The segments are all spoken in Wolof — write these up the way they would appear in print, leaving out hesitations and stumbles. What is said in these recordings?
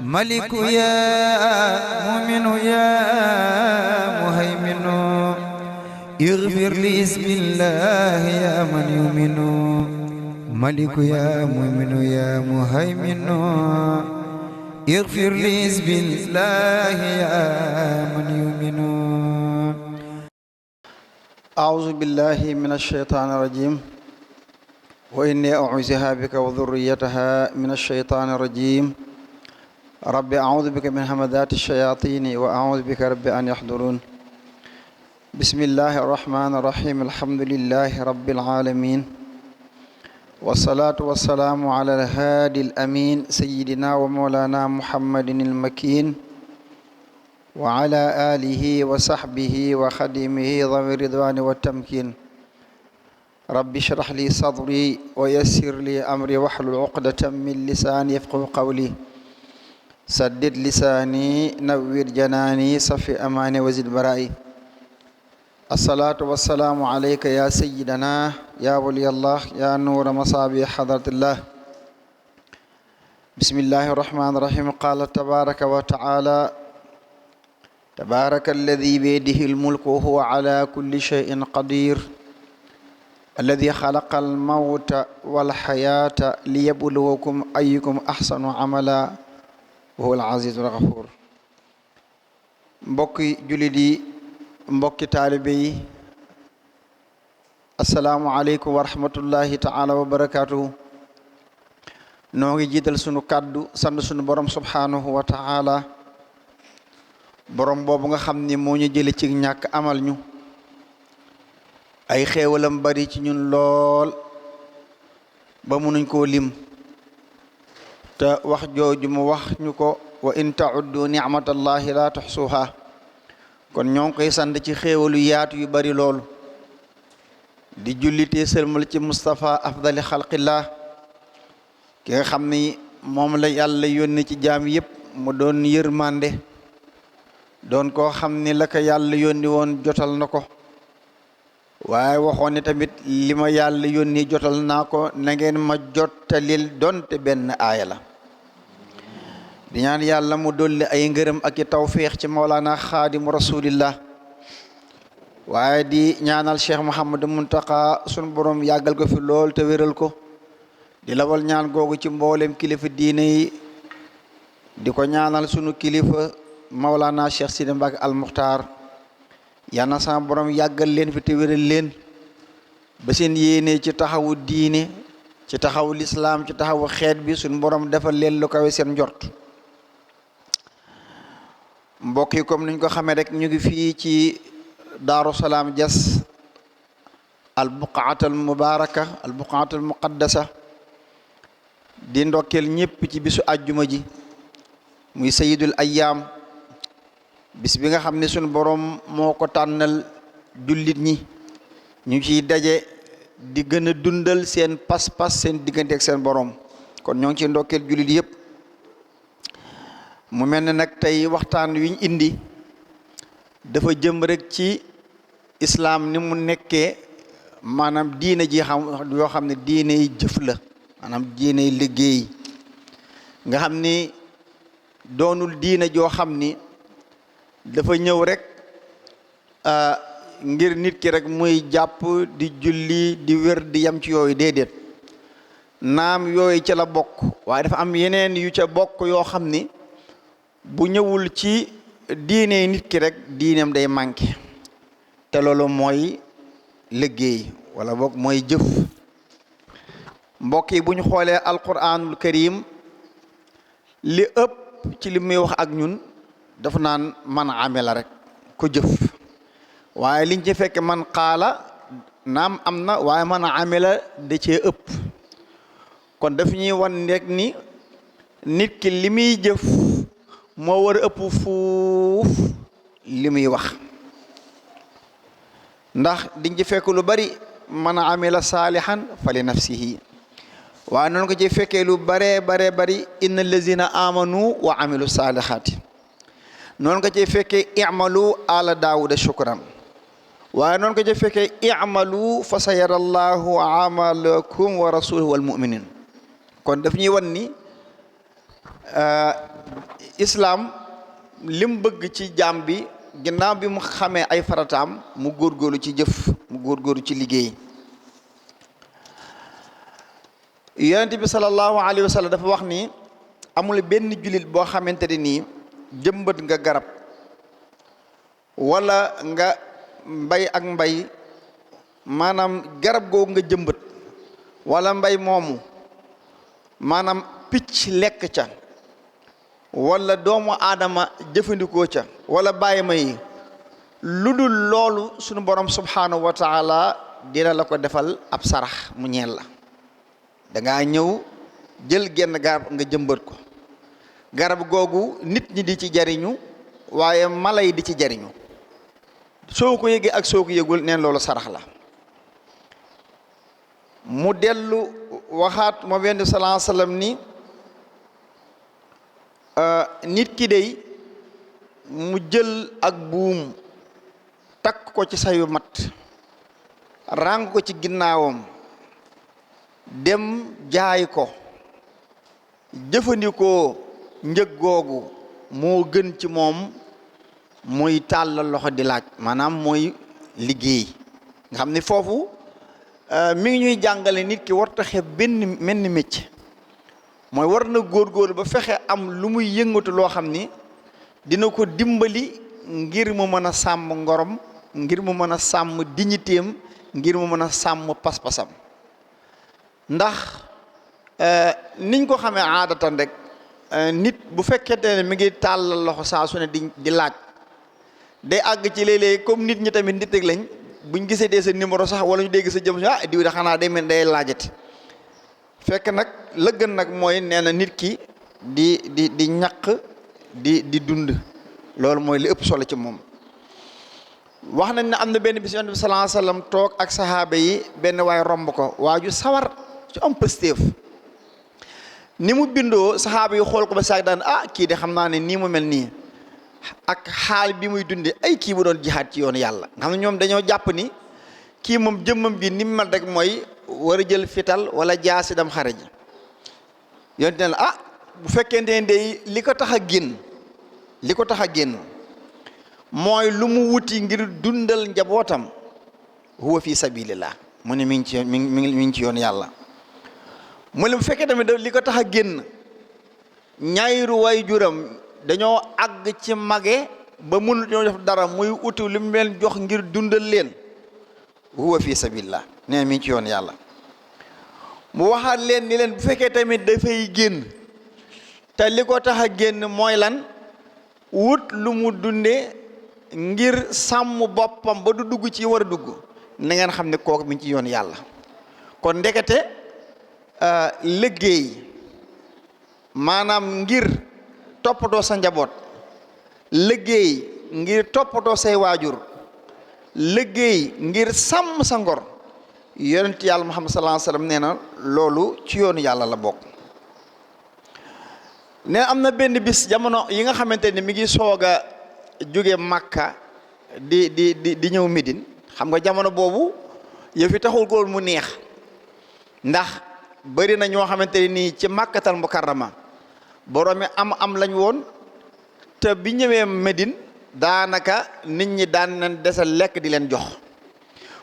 ملك يا مؤمن يا مهيمن اغفر لي بسم الله يا من يؤمن ملك يا مؤمن يا مهيمن اغفر لي بسم الله يا من يؤمن. أعوذ بالله من الشيطان الرجيم وإني أعوذها بك وذريتها من الشيطان الرجيم رب أعوذ بك من همذات الشياطين وأعوذ بك رب أن يحضرون. بسم الله الرحمن الرحيم الحمد لله رب العالمين والصلاة والسلام على الهادي الأمين سيدنا ومولانا محمد المكين وعلى آله وصحبه وخديمه ذوي الرضوان والتمكين. رب اشرح لي صدري ويسر لي أمري واحلل عقدة من لساني يفقهوا قولي سدد لساني نوّر جناني صفي أماني وزد برائي. الصلاة والسلام عليك يا سيدنا يا ولي الله يا نور مصابيح حضرة الله. بسم الله الرحمن الرحيم. قال تبارك وتعالى تبارك الذي بيده الملك وهو على كل شيء قدير الذي خلق الموت والحياة ليبلوكم أيكم أحسن عملا وهو العزيز الغفور. mbokki jullit yi mbokki taalibe yi asalaamu aleykum wa rahmatullahi taala wa barakatuhu. noo ngi jiital sunu kàddu sant sunu borom subhanahu wa taala, borom boobu nga xam ni moo ñu jële ci ñàkk amal ñu ay xéewalam bari ci ñun lool ba mënuñ koo lim te wax jooju mu wax ñu ko wa in ta'uddu ni'matallahi la tuhsuha. kon ñoo ngi koy sant ci xéewalu yaatu yu bari loolu di jullitee sëlmal ci Mustafa afdali xalqillah ki nga xam ni moom la yàlla yónni ci jaam yépp mu doon yërmande doon koo xam ni la ko yàlla yónni woon jotal na ko, waaye waxoon ni tamit li ma yàlla yónni jotal naa ko na ngeen ma jottalil donte benn aaya la. di ñaan yàlla mu dolli ay ngërëm ak i tawfiix ci Mawlana xaadimu rasulillah, waaye di ñaanal Cheikh Mouhamadou Muntaka sunu borom yàggal ko fi lool te wéral ko, di lawal ñaan googu ci mboolem kilifa diine yi, di ko ñaanal sunu kilifa Mawlana Cheikh Sidi Mbacké al Muxtaar. yal na sama borom yàggal leen fi te wéral leen ba seen yéene ci taxawu diine, ci taxawu lislaam, ci taxawu xeet bi sunu borom defal leen lu kawe seen njort. mbokk yi comme niñ ko xamee rek ñu ngi fii ci Darou Salam Diass al buqaatal mubaraka al buqaatal muqaddasa di ndokkeel ñépp ci bisu àjjuma ji muy sayidul ayyaam, bis bi nga xam ne sunu borom moo ko tànnal jullit ñi ñu ciy daje di gën a dundal seen pas-pas seen diggante ak seen borom. kon ñoo ngi ciy ndokkeel jullit yépp. mu mel ne nag tey waxtaan wiñ indi dafa jëm rek ci islaam ni mu nekkee maanaam diine ji yoo xam ne diine jëf la, maanaam diine liggéey nga xam ni doonul diine joo xam ni dafa ñëw rek ngir nit ki rek muy jàpp di julli di wér di yam ci yooyu, déedéet. naam yooyu ca la bokk, waaye dafa am yeneen yu ca bokk yoo xam ni bu ñëwul ci diine nit ki rek diineem day manqué, te loolu mooy liggéey wala boog mooy jëf. mbokk yi bu ñu xoolee alquranul karim li ëpp ci li muy wax ak ñun dafa naan man amela rek ko jëf, waaye liñ ci fekk man xaala naam am na, waaye man amela da cee ëpp. kon daf ñuy wan rek ni nit ki li muy jëf moo war a ëpp fuuf li muy wax, ndax diñ ci fekk lu bari man amila saalihan fa li nafsihi, waaye noonu ko ci fekkee lu baree bari inna allazina amanu wa amilu saalihaati, noonu ko ci fekkee i'malu ala daawuda shukran, waaye noonu ko ci fekkee i'malu fa sayara allahu amalakum wa rasuluhu wal muminin. kon daf ñuy wan ni islaam lim bëgg ci jaam bi ginnaaw bi mu xamee ay farataam mu góorgóorlu ci jëf mu góorgóorlu ci liggéey. yonent bi sallallahu alayhi wa sallam dafa wax ni amul benn jullit boo xamante ne nii jëmbat nga garab wala nga mbay ak mbay, maanaam garab googu nga jëmbat wala mbay moomu maanaam picc lekk ca wala doomu aadama jëfandikoo ca wala bàyyi ma yi, lu dul loolu sunu borom subhanahu wa taala dina la ko defal ab sarax mu ñeel la. dangaa ñëw jël genn garab nga jëmbat ko, garab googu nit ñi di ci jariñu waaye mala yi di ci jariñu, soo ko yëgee ak soo ko yëgul neen loolu sarax la. mu dellu waxaat moo wenn sallallahu alayhi wasallam ni nit ki dey mu jël ak buum takk ko ci sayu mat ràng ko ci ginnaawam dem jaay ko jëfandikoo njëg googu moo gën ci moom muy tàllal loxo di laaj, maanaam mooy liggéey. nga xam ni foofu mi ngi ñuy jàngale nit ki warta xeeb benn menn métier, mooy war na góorgóorlu ba fexe am lu muy yëngatu loo xam ni dina ko dimbali ngir mu mën a sàmm ngorom, ngir mu mën a sàmm dignitéem, ngir mu mën a sàmm pas-pasam. ndax niñ ko xamee aadatan rek nit bu fekkente ne mi ngi tàllal loxo saa su ne di laaj, day àgg ci léeg-léeg comme nit ñi tamit nit ak lañ, buñ gisee dee sa numéro sax wala ñu dégg sa jëm ah diw de xanaa day mel day laajati. fekk nag la gën nag mooy nee na nit ki di ñaq di dund, loolu mooy li ëpp solo ci moom. wax nañ ne am na benn bis Yonent bi sallallahu alayhi wasallam toog ak saxaaba yi, benn waay romb ko, waaju sawar ci am pëstéef ni mu bindoo, saxaaba yi xool ko ba saag daan kii de xam naa ne nii mu mel nii ak xaal bi muy dunde ay kii bu doon jihaad ci yoonu yàlla. nga xam ne ñoom dañoo jàpp ni kii moom jëmmam bi ni mu mel rek mooy war a jël fital wala jaasi dem xare ji. yonte ne la bu fekkente ne day li ko tax a génn mooy lu mu wuti ngir dundal njabootam, huwa fi sabilillah, mu ne mi ngi ci yoon yàlla. mu ne bu fekkee tamit li ko tax a génn ñaayiru way juram dañoo àgg ci mage ba mënut ñoo def dara, muy uti li mu leen jox ngir dundal leen, huwa fi sabilillah, nee mi ngi ci yoon yàlla. mu waxaat leen ni leen bu fekkee tamit dafay génn te li ko tax a génn mooy lan, wut lu mu dunde ngir sàmm boppam ba du dugg ci war a dugg, na ngeen xam ne kooku mi ngi ci yoon yàlla. kon ndekete liggéey maanaam ngir toppatoo sa njaboot, liggéey ngir toppatoo say waajur, liggéey ngir sàmm sa ngor, yonent yàlla Muhammad sallallahu alayhi wasallam nee na loolu ci yoonu yàlla la bokk. ne am na benn bis jamono yi nga xamante ne mi ngi soog a jóge Makka di ñëw Médine, xam nga jamono boobu yëf yi taxul góor mu neex, ndax bari na ñoo xamante ne nii ci Makkatal Mukarrama boroomi am lañ woon, te bi ñëwee Médine daanaka nit ñi daan nañ desal lekk di leen jox.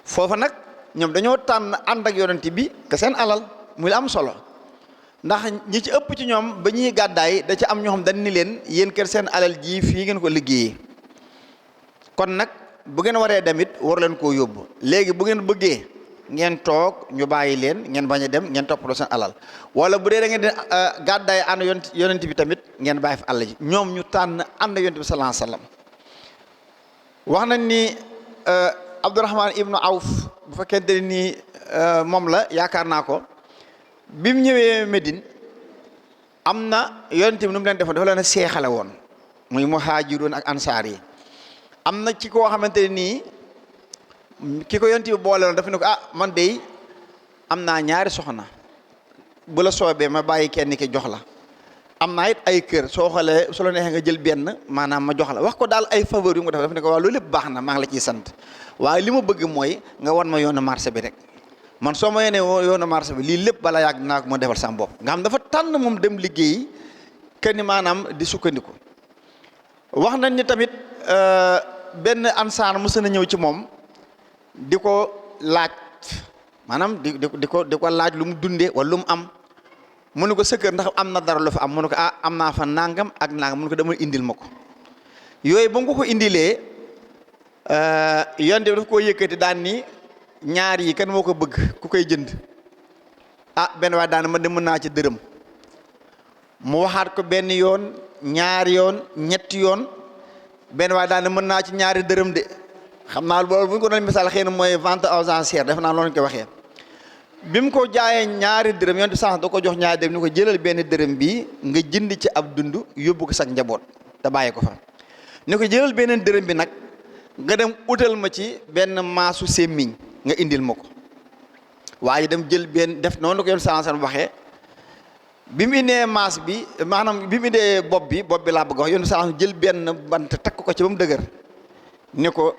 foofa nag ñoom dañoo tànn ànd ak yonent bi ke seen alal muy am solo, ndax ñi ci ëpp ci ñoom ba ñuy gàddaay da ci am ñoo xam dañ ni leen yéen kër seen alal ji fii ngeen ko liggéeyee, kon nag bu ngeen waree demit war leen koo yóbbu. léegi bu ngeen bëggee ngeen toog ñu bàyyi leen, ngeen bañ a dem, ngeen toppatoo seen alal, wala bu dee da ngeen di gàddaay ànd yonent bi tamit ngeen bàyyi fi àll ji. ñoom ñu tànn ànd yonent bi sallallahu alayhi wasallam. wax nañ ni Abdurrahman ibnu Awf bu fekkente ne nii moom la yaakaar naa ko, bi mu ñëwee Médine am na yonent bi nu mu leen defoon dafa leen a seexale woon, muy muhaajiroon ak ansaar yi. am na ci koo xamante ne nii ki ko yonent bi boole woon dafa ne ko man de am naa ñaari soxna, bu la soobee ma bàyyi kenn ki jox la, am naa it ay kër, soo xoolee su la neexee nga jël benn maanaam ma jox la. wax ko daal ay faveur yu mu def dafa ne ko waaw loolu lépp baax na, maa ngi la ciy sant, waaye li ma bëgg mooy nga wan ma yoonu marché bi rek, man soo ma yéenee yoonu marché bi lii lépp bala yàgg naa ko ma defal sama bopp. nga xam dafa tànn moom dem liggéey kenn maanaam di sukkandiku. wax nañ ni tamit benn ansaar mos na ñëw ci moom di ko laaj maanaam di ko laaj lu mu dundee wala lu mu am. mu ne ko sa kër ndax am na dara lu fa am mu ne ko am naa fa nangam ak nangam mu ne ko dama indil ma ko. yooyu ba nga ko indilee yonte bi daf koo yëkkati daan ni ñaar yi kan moo ko bëgg ku koy jënd benn waay daan ma de mën naa ci dërëm. mu waxaat ko benn yoon ñaari yoon ñetti yoon benn waay daan mën naa ci ñaari dërëm de xam naa loolu bu ñu ko doon misaal xëy na mooy vente aux enchères def naa loolu ñu ko waxee. bi mu ko jaayee ñaari dërëm yonte sax da ko jox ñaari dërëm ni ko jëlal benn dërëm bi nga jënd ci ab dund yóbbu ko sax njaboot te bàyyi ko fa. ni ko jëlal beneen dërëm bi nag nga dem utal ma ci benn maasu sémmiñ nga indil ma ko. waaye dem jël benn def noonu la ko yoon sansan waxee bi mu indee maas bi maanaam bi mu indee bopp bi laa bëgg wax yoon sansan jël benn bant takk ko ci ba mu dëgër ni ko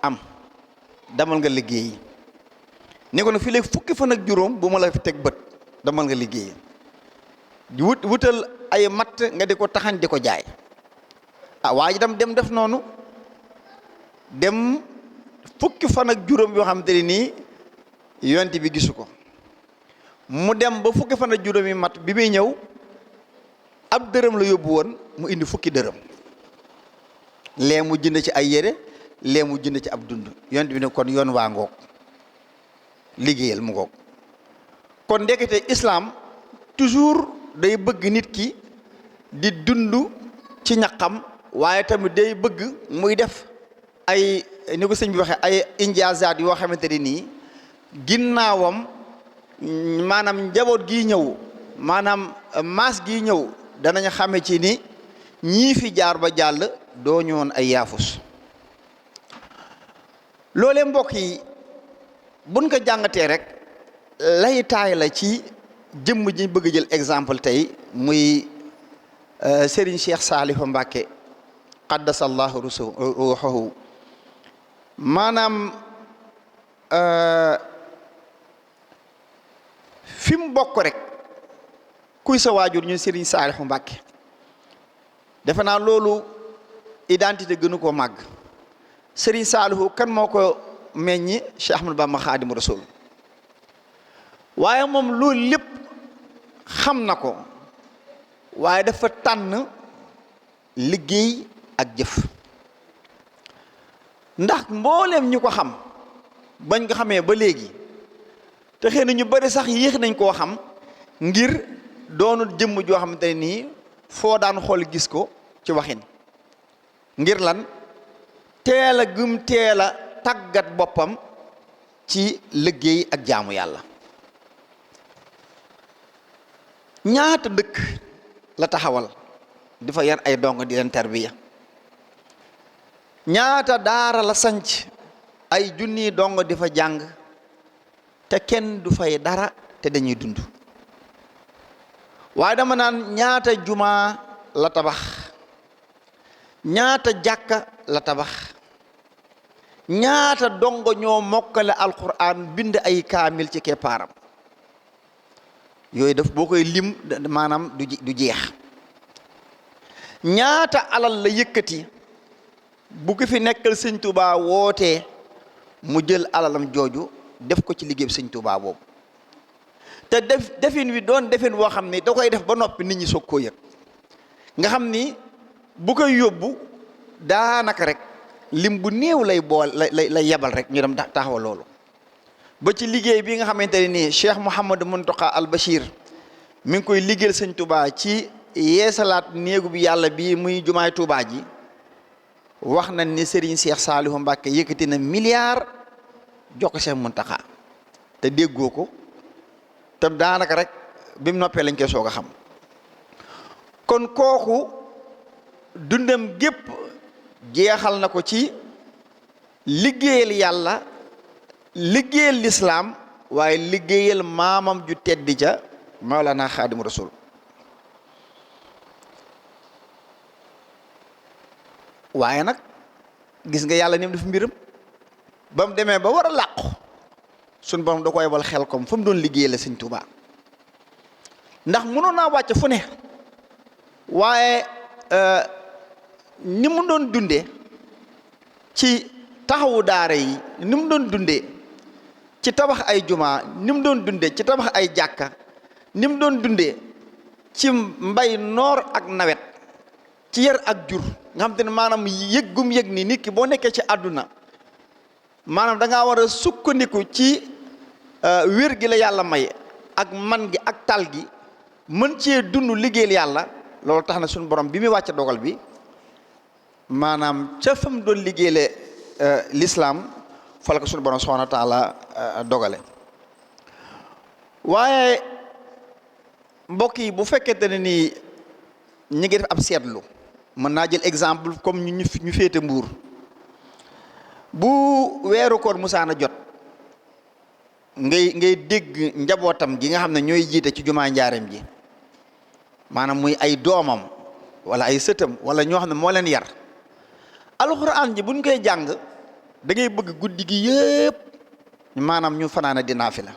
am demal nga liggéeyi. ni ko nag fii léegi fukki fan ak juróom bu ma la fi teg bët demal nga liggéeyi. wutal ay matt nga di ko taxañ di ko jaay. waaye itam dem def noonu dem fukki fan ak juróom yoo xamante ne nii yonent bi gisu ko. mu dem ba fukki fan ak juróom yi mat bi muy ñëw ab dërëm la yóbbu woon mu indi fukki dërëm. lee mu jënd ci ay yére lee mu jënd ci ab dund yonent bi ne kon yoon waa ngoog liggéeyal mu ngoog. kon ndekete islam toujours day bëgg nit ki di dund ci ñaqam waaye tamit day bëgg muy def ay ni ko sëñ bi waxee ay injaazaat yoo xamante ne nii ginnaawam maanaam njaboot gii ñëw maanaam maas gii ñëw danañ xame ci ni ñii fi jaar ba jàll doo ñoon ay yaafus. loolee mbokk yi buñ ko jàngatee rek lay taay la ci jëmm ji bëgg jël exemple tey muy Serigne Cheikh Saliou Mbacké qaddasallahu ruuhahu maanaam fi mu bokk rek kuy sa waajur ñun Serigne Saliou Mbacké defe naa loolu identité gënu koo màgg. Serigne Saliou kan moo ko meññi Cheikh Ahmadou Bamba Xaadimu Rasuul waaye moom loolu lépp xam na ko waaye dafa tànn liggéey ak jëf. ndax mbooleem ñu ko xam bañ nga xamee ba léegi te xëy na ñu bari sax yéex nañ koo xam ngir doonu jëmm joo xamante ne nii foo daan xool gis ko ci waxin ngir lan teel a gëm teel a tàggat boppam ci liggéey ak jaamu yàlla. ñaata dëkk la taxawal di fa yar ay dong di leen tarbiya ñaata daara la sanc ay junni dong di fa jàng te kenn du fay dara te dañuy dund. waaye dama naan ñaata jumaa la tabax ñaata jàkka la tabax ñaata dongo ñoo mokkale alquran bind ay kaamil ci keppaaram. yooyu daf boo koy lim maanaam du jeex. ñaata alal la yëkkati bu ko fi nekkal sëñ Touba wootee mu jël alalam jooju def ko ci liggéey sëñ Touba boobu te defin wi doon defin woo xam ni da koy def ba noppi nit ñi soog koo yëg nga xam ni bu koy yóbbu daanaka rek lim bu néew lay bool lay yebal rek ñu dem taxawa loolu. ba ci liggéey bi nga xamante ne nii Cheikh Mouhamadou Mountakha Al Bachir mi ngi koy liggéeyal sëñ Touba ci yeesalaat néegu bi yàlla bi muy jumaay Touba ji wax nañ ni Serigne Cheikh Saliou Mbacké yëkkati na milliard jox ko Cheikh Mountakha te déggoo ko te daanaka rek bi mu noppee lañ koy soog a xam. kon kooku dundam gépp jeexal na ko ci liggéeyal yàlla liggéeyal lislaam waaye liggéeyal maamam ju teddi ca Mawlana Xaadimu Rasul. waaye nag gis nga yàlla ni mu def mbiram ba mu demee ba war a làqu suñ borom da ko yebal xel kom fa mu doon liggéeyal Sëñ Tuubaa ndax mënoon naa wàcc fu ne waaye ni mu doon dunde ci taxawu daara yi, ni mu doon dunde ci tabax ay jumaa, ni mu doon dunde ci tabax ay jàkka, ni mu doon dunde ci mbay noor ak nawet, ci yar ak jur, nga xam te ne maanaam yëg gum yëg ni nit ki boo nekkee ci àdduna maanaam da ngaa war a sukkandiku ci wér gi la yàlla may ak man gi ak tal gi mën cee dund liggéeyal yàlla. loolu tax na suñu borom bi muy wàcce dogal bi maanaam ca fam doon liggéeyale lislaam fa la ko suñu borom subhanahu wa taala dogale. waaye mbokk yi bu fekkente ne nii ñi ngi def ab seetlu, mën naa jël exemple comme ñu féete Mbuur. bu weeru koor musaana jot ngay dégg njabootam gi nga xam ne ñooy jiite ci jumaa njaareem ji, maanaam muy ay doomam wala ay sëtam wala ñoo xam ne moo leen yar, alxuraan ji buñ koy jàng da ngay bëgg guddi gi yëpp maanaam ñu fanaana di naafila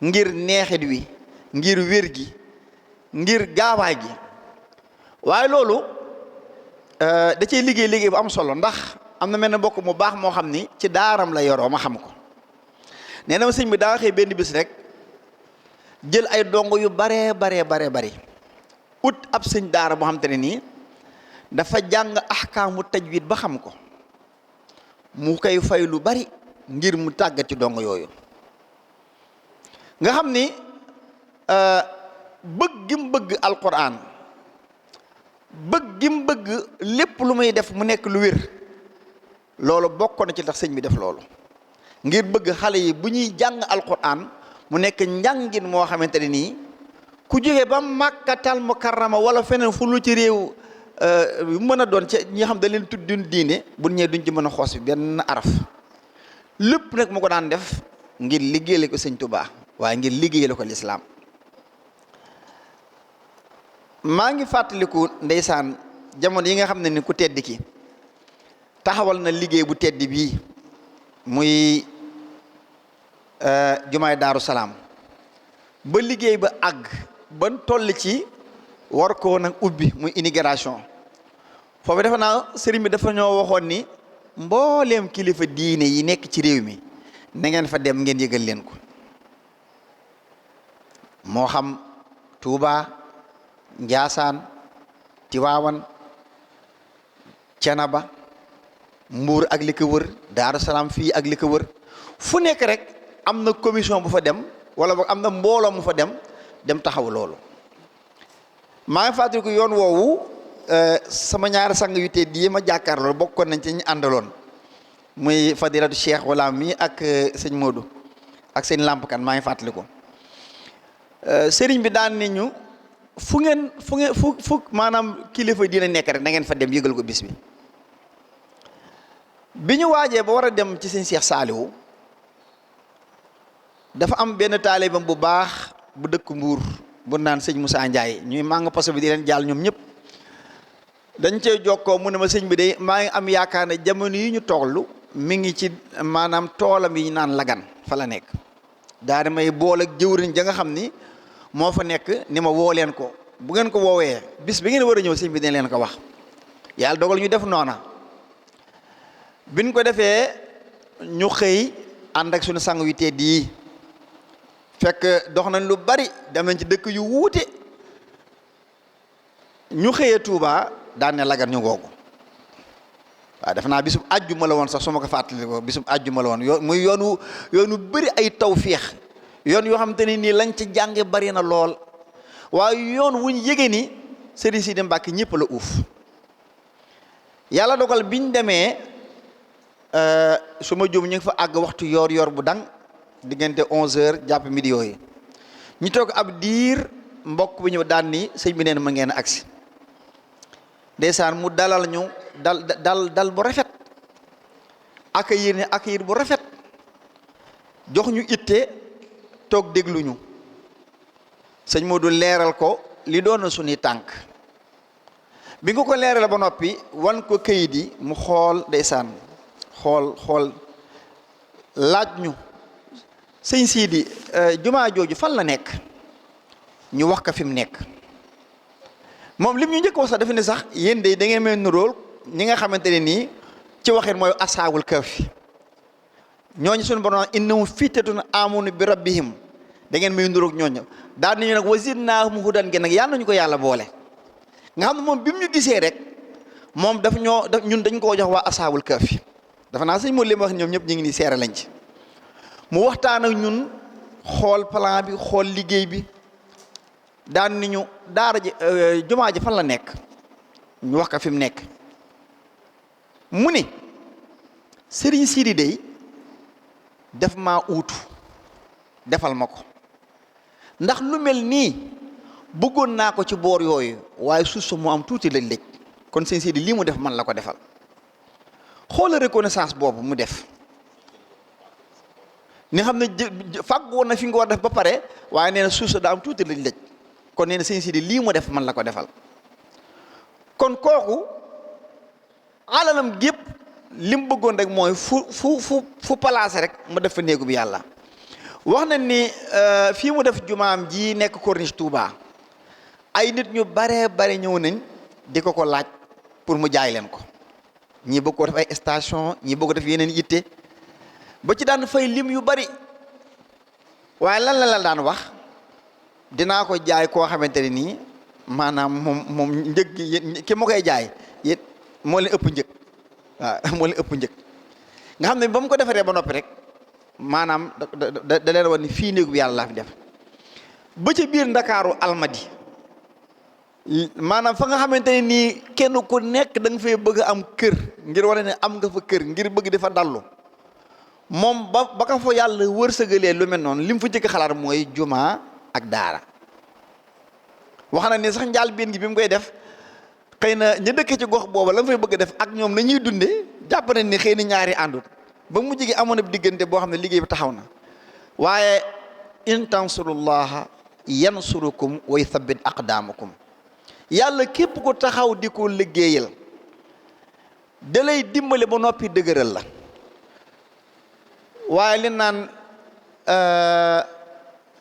ngir neexit wi, ngir wér gi, ngir gaawaay gi. waaye loolu da cay liggéey bu am solo, ndax am na mel ne mbokk mu baax moo xam ni ci daaram la yoroo ma xam ko. nee na ma sëñ bi daa xëy benn bis rek jël ay dongo yu baree bari ut ab sëñ daara boo xam te ne nii dafa jàng ahkaamu tajwid ba xam ko, mu koy fay lu bari ngir mu tàggat ci dongo yooyu. nga xam ni bëgg gi mu bëgg alquran, bëgg gi mu bëgg lépp lu muy def mu nekk lu wér, loolu bokk na ci tax sëñ bi def loolu, ngir bëgg xale yi bu ñuy jàng alquran mu nekk njàngin moo xamante ne nii ku jógee ba Makkatal Mukarrama wala feneen fu lu ci réew mën a doon ci ñi xam da leen tudd diine bu ñëwee duñ ci mën a xoos bi benn araf. lépp nag mu ko daan def ngir liggéeyale ko sëñ Touba, waaye ngir liggéeyale ko lislaam. maa ngi fàttaliku ndeysaan jamono yi nga xam ne ni ku tedd ki taxawal na liggéey bu tedd bii muy jumaay Daaru Salaam, ba liggéey ba àgg ban toll ci war koo nag ubbi muy inauguration. foofu defe naa sëriñ bi dafa ñoo waxoon ni mbooleem kilifa diine yi nekk ci réew mi na ngeen fa dem ngeen yëgal leen ko, moo xam Touba, Njaasaan, Tiwaawan, Cenaba, Mbuur ak li ko wër, Daaru Salaam fii ak li ko wër, fu nekk rek am na commission bu fa dem wala boog am na mbooloo mu fa dem taxaw loolu. maa ngi fàttaliku yoon woowu sama ñaari sang yu tedd yi ma jàkkaarloo bokkoon nañ ci ñu àndaloon, muy fadilatu Cheikh wala mi ak sëñ Modou ak sëñ Lamp Kan. maa ngi fàttaliku sëriñ bi daan ni ñu fu maanaam kilifa dina nekk rek na ngeen fa dem yëgal ko bis bi ñu waajee ba war a dem ci sëñ Cheikh Saliou, dafa am benn taalibam bu baax bu dëkk Mbuur bu naan sëñ Moussa Ndiaye, ñuy màng poso bi di leen jaal ñoom ñëpp. dañ cey jokkoo mu ne ma sëñ bi de maa ngi am yaakaar ne jamono yi ñu tooglu mi ngi ci maanaam toolam yi ñu naan Lagan fa la nekk. daa di may boole ak jëwriñ ja nga xam ni moo fa nekk ni ma woo leen ko, bu ngeen ko woowee bis bi ngeen war a ñëw sëñ bi dina leen ko wax. yàlla dogal ñu def noona. biñ ko defee ñu xëy ànd ak suñu sang yu tedd yi, fekk dox nañ lu bari, dem nañ ci dëkk yu wuute. ñu xëyee Touba daan ne Lagan ñu ngoogu. waaw def naa bisub àjjuma la woon sax su ma ko fàttalikoo bisub àjjuma la woon muy yoonu bëri ay tawféex, yoon yoo xam te ne nii lañ ci jànge bari na lool, waaye yoon wuñ yëgee ni Serigne Sidi Mbacké ñëpp la uuf. yàlla dogal biñ demee su ma juum ñu ngi fa àgg waxtu yor bu dang diggante 11h jàpp midi yooyu. ñu toog ab diir mbokk bi ñëw daan ni sëñ bi neen ma ngeen agsi. ndeysaan mu dalal ñu dal bu rafet, accueillir bu rafet, jox ñu itte, toog déglu ñu. sëñ Modou leeral ko li doon na suñuy tànk. bi nga ko leeral ba noppi wan ko këyit yi mu xool, ndeysaan xool laaj ñu sëñ Sidi jumaa jooju fan la nekk. ñu wax ko fi mu nekk. moom lim ñu njëkk wax sax dafa ne sax yéen de da ngeen may nuróol ñi nga xamante ne nii ci waxin mooy asaabul kahfi ñooñu suñu borom innahum fityatun aamanu bi rabbihim da ngeen may nuróog ñooñu daal nañu nag wa zidnaahum hudan gen nag yàlla nañu ko yàlla boole nga xam ne moom bi mu ñu gisee rek moom daf ñun dañ koo jox waa asaabul kahfi dafa naa sëñ moo li ma wax ñoom ñëpp ñu ngi nii seere lañ ci mu waxtaan ak ñun xool plan bi xool liggéey bi daan ni ñu daara ji jumaa ji fan la nekk ñu wax ko fi mu nekk mu ni Serigne Sidi dey def maa uutu defal ma ko ndax lu mel nii bëggoon naa ko ci boor yooyu waaye suuf sa mu am tuuti lañ lëj kon Serigne Sidi lii mu def man la ko defal xoola reconnaissance boobu mu def ni xam ne fàgg woon na fi nga war def ba pare waaye nee na suuf sa daa am tuuti lañ lëj kon nee na Serigne Sidi lii mu def man la ko defal kon kooku alalam gépp li mu bëggoon rek mooy fu placé rek mu def fa néegu bi yàlla wax na ni fii mu def jumaam ji nekk corniche Touba ay nit ñu bare ñëw nañ di ko laaj pour mu jaay leen ko ñii bëgg koo def ay station ñii bëgg ko def yeneen yitte ba ci daan fay lim yu bari waaye lan la daan wax dinaa ko jaay koo xamante ne nii maanaam moom njëg gi ki ma koy jaay yéen moo leen ëpp njëg waaw moo leen ëpp njëg nga xam ne ba mu ko defaree ba noppi rek maanaam da leen wax ni fii néegu bi yàlla laa fi def ba ca biir Ndakaaru Almadi maanaam fa nga xamante ne nii kenn ku nekk da nga fay bëgg am kër ngir wane ne am nga fa kër ngir bëgg di fa dallu moom ba ka fa yàlla wërsëgalee lu mel noonu li mu fa jëkk xalaat mooy jumaa ak daara wax na ni sax njaal benn gi bi mu koy def xëy na ña dëkk ci gox booba la mu fay bëgg a def ak ñoom nañuy dundee jàpp nañ ni xëy na ñaari àndut ba mu jigi amoon ab diggante boo xam ne liggéey bi taxaw na waaye in tansurullaha yansurukum wa yuthabbit aqdamakum yàlla képp ko taxaw di ko liggéeyal da lay dimbale ba noppi dëgëral la waaye li naan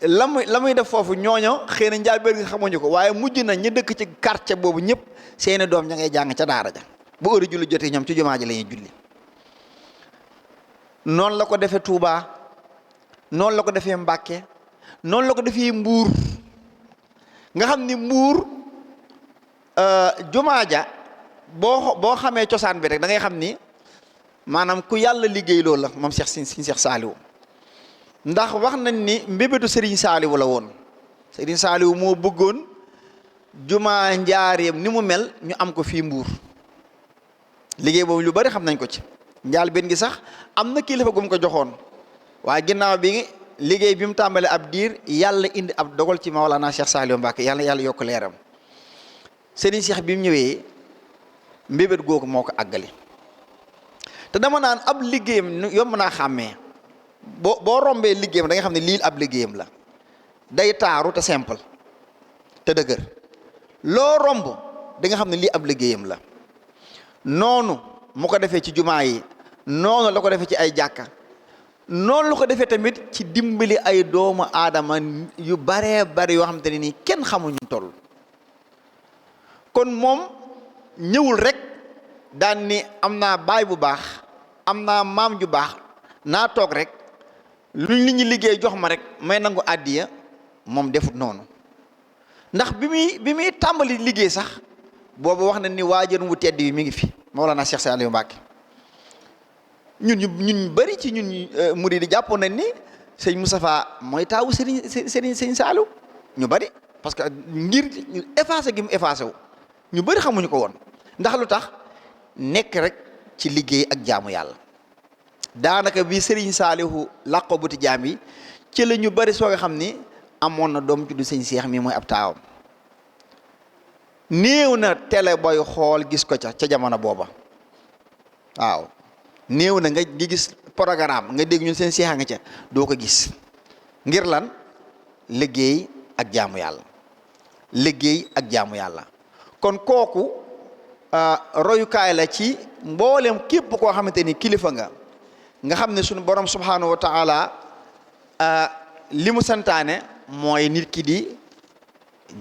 la muy def foofu ñooño xëy na njaalbéer gi xamuñu ko waaye mujj na ñu dëkk ci quartier boobu ñëpp seeni doom ña ngay jàng ca daara ja bu heure julli jotee ñoom ci jumaa ji la ñuy julli noonu la ko defee Touba noonu la ko defee Mbacké noonu la ko defee Mbuur nga xam ni Mbuur jumaa ja boo xamee cosaan bi rek da ngay xam ni maanaam ku yàlla liggéey loolu la moom Serigne Cheikh Saliou ndax wax nañ ni mbébétu Serigne Saliou la woon Serigne Saliou moo bëggoon jumaa njaareem ni mu mel ñu am ko fii Mbuur liggéey boobu lu bari xam nañ ko ci njaal benn gi sax am na kilifa gu mu ko joxoon waaye ginnaaw bi liggéey bi mu tàmbalee ab diir yàlla indi ab dogal ci Mawlana Cheikh Saliou Mbacké yàlla yokk leeram Serigne Cheikh bi mu ñëwee mbébét googu moo ko àggali te dama naan ab liggéeyam yomb naa xàmmee boo rombee liggéeyam da nga xam ne lii ab liggéeyam la day taaru te simple te dëgër loo romb da nga xam ne lii ab liggéeyam la noonu mu ko defee ci jumaa yi noonu la ko defee ci ay jàkka noonu la ko defee tamit ci dimbali ay doomu aadama yu baree bari yoo xamante ne nii kenn xamuñu toll kon moom ñëwul rek daan ni am naa baay bu baax am naa maam ju baax naa toog rek luñ li ñu liggéey jox ma rek may nangu àddiya moom defut noonu ndax bi muy tàmbali liggéey sax boobu wax na ni waajur wu tedd yi mi ngi fi Mawlana Cheikh Saliou Mbacké ñun bari ci ñun murid yi jàppoon nañ ni sëñ Moustapha mooy taawu sëñ Saliou ñu bari parce que ngir effacé gi mu effacé wu ñu bari xamuñu ko woon ndax lu tax nekk rek ci liggéey ak jaamu yàlla daanaka bi Serigne Saliou làqoo buti jaam yi ci la ñu bari soo nga xam ni amoon na doom juddu sëñ Cheikh mi mooy ab taawam néew na télé booy xool gis ko ca jamono booba waaw néew na nga gis programme nga dégg ñun seen Cheikh nga ca doo ko gis ngir lan liggéey ak jaamu yàlla liggéey ak jaamu yàlla kon kooku royukaay la ci mboolem képp koo xamante ni kilifa nga xam ne suñu borom subhanahu wa taala li mu santaane mooy nit ki di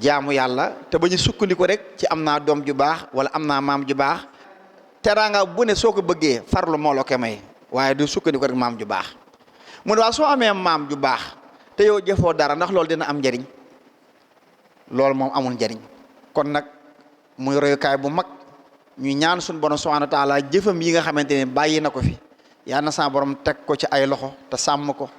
jaamu yàlla te bañu sukkandiku rek ci am naa doom ju baax wala am naa maam ju baax. teraanga bu ne soo ko bëggee farlu moo la ko may waaye du sukkandiku rek maam ju baax mu ne waa soo amee maam ju baax te yow jëfoo dara ndax loolu dina am njariñ loolu moom amul njariñ kon nag muy royukaay bu mag ñu ñaan suñu borom subhanahu wa taala jëfam yi nga xamante ne bàyyi na ko fi yal na sa borom teg ko ci ay loxo te sàmm ko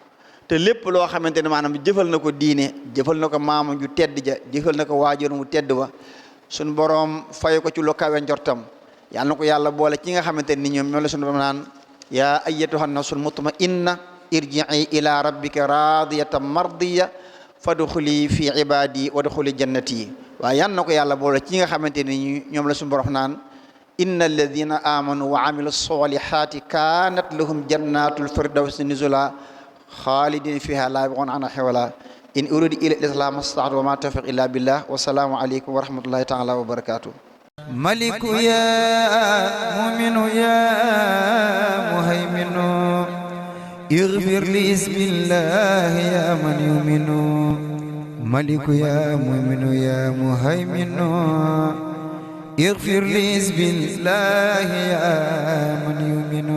te lépp loo xamante ne maanaam jëfal na ko diine jëfal na ko maamam ju tedd ja jëfal na ko waajur mu tedd wa suñu borom fay ko ci lu kawe njortam yal na ko yàlla boole ci nga xamante ni ñoom la suñu borom naan yaa ayyatuhan nafsul mutma'inna irji'i ila rabbika radiyatan mardiya fadxuli fi ibadi wadxuli jannati waaye yal na ko yàlla boole ci nga xamante ni ñoom la suñu borom naan inna alladina amanu wa amilu solihati kanat lahum jannatul firdawsi nuzula xaalidin fiha laa yabxuuna anha xewala in uridu ila islam astaatu wa ma tawfiq illa billah wa salaamu aleykum wa rahmatullahi taala wa barakatuh maliku ya muminu ya muhayminu اغفر لي بسم الله يا من يؤمن ملك يا مؤمن يا مهيمن اغفر لي بسم الله يا من يؤمن